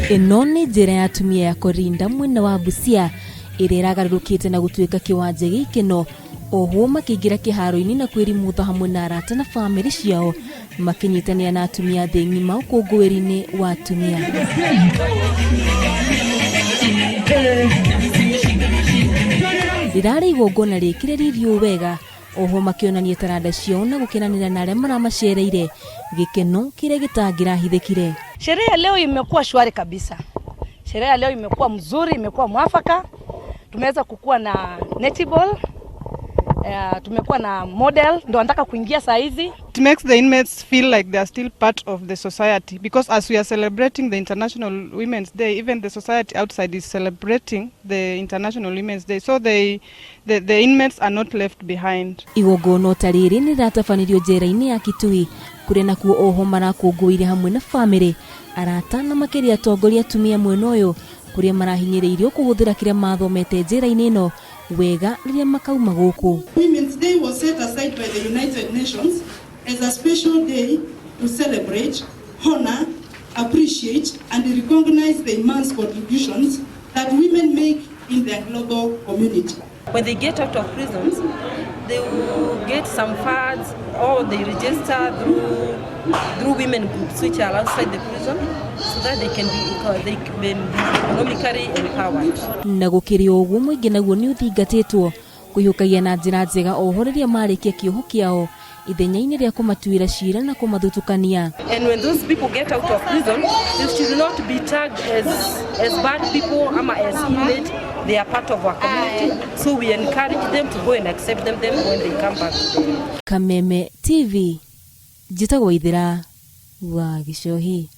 Ĩno nĩ njĩra ya atumia ya Korinda mwena wa Busia ĩrĩa ĩragarũrũkĩte na gũtuĩka kĩwanja gĩa ikeno ohwo makĩingĩra kĩharo-inĩ na kwĩrimũtha hamwe na arata na bamĩrĩ ciao makĩnyitanĩra na atumia thĩ ng'ima ũkũngũĩri-inĩ wa atumia. Rĩrarĩ igongona rĩkĩre riri ũũ wega oho makĩonania taranda ciao na gũkenanĩra na arĩa maramacereire gĩkeno kĩrĩa gĩtangĩrahithĩkire. Sherehe ya leo imekuwa shwari kabisa. Sherehe ya leo imekuwa mzuri, imekuwa mwafaka. Tumeweza kukuwa na netball, tumekuwa na model ndo anataka kuingia saa hizi. It makes the inmates feel like they are still part of the society because as we are celebrating the International Women's Day, even the society outside is celebrating the International Women's Day. So the inmates are not left behind. Igongona ta rĩrĩ nĩ rĩratabanĩrio njera-inĩ ya Kitui kũrĩa nakuo oho marakũngũĩire hamwe na bamĩrĩ, arata na makĩria atongoria atumia mwena ũyũ kũrĩa marahinyĩrĩirio kũhũthĩra kĩrĩa mathomete njera-inĩ ĩno wega rĩrĩa makauma gũkũ. Women's Day was set aside by the United Nations as a special day to celebrate, honor, appreciate, and recognize the immense contributions that women make in their global community. When they get out of prisons, they will get some funds or they register through women groups which are outside the prison so that they can be economically empowered. Na gũkĩrĩ o ũguo mũingĩ naguo nĩ ũthingatĩtwo kũiyũkagia na njĩra njega oho rĩrĩa marĩkia kĩoho kĩao ithenya-inĩ rĩa kũmatuĩra cira na kũmathutũkania. And when those people get out of prison, they should not be tagged as bad people ama as inmate. They are part of our community. So we encourage them to go and accept them when they come back to the Kameme TV, njĩtagwo Ithĩra wa Gĩcohi.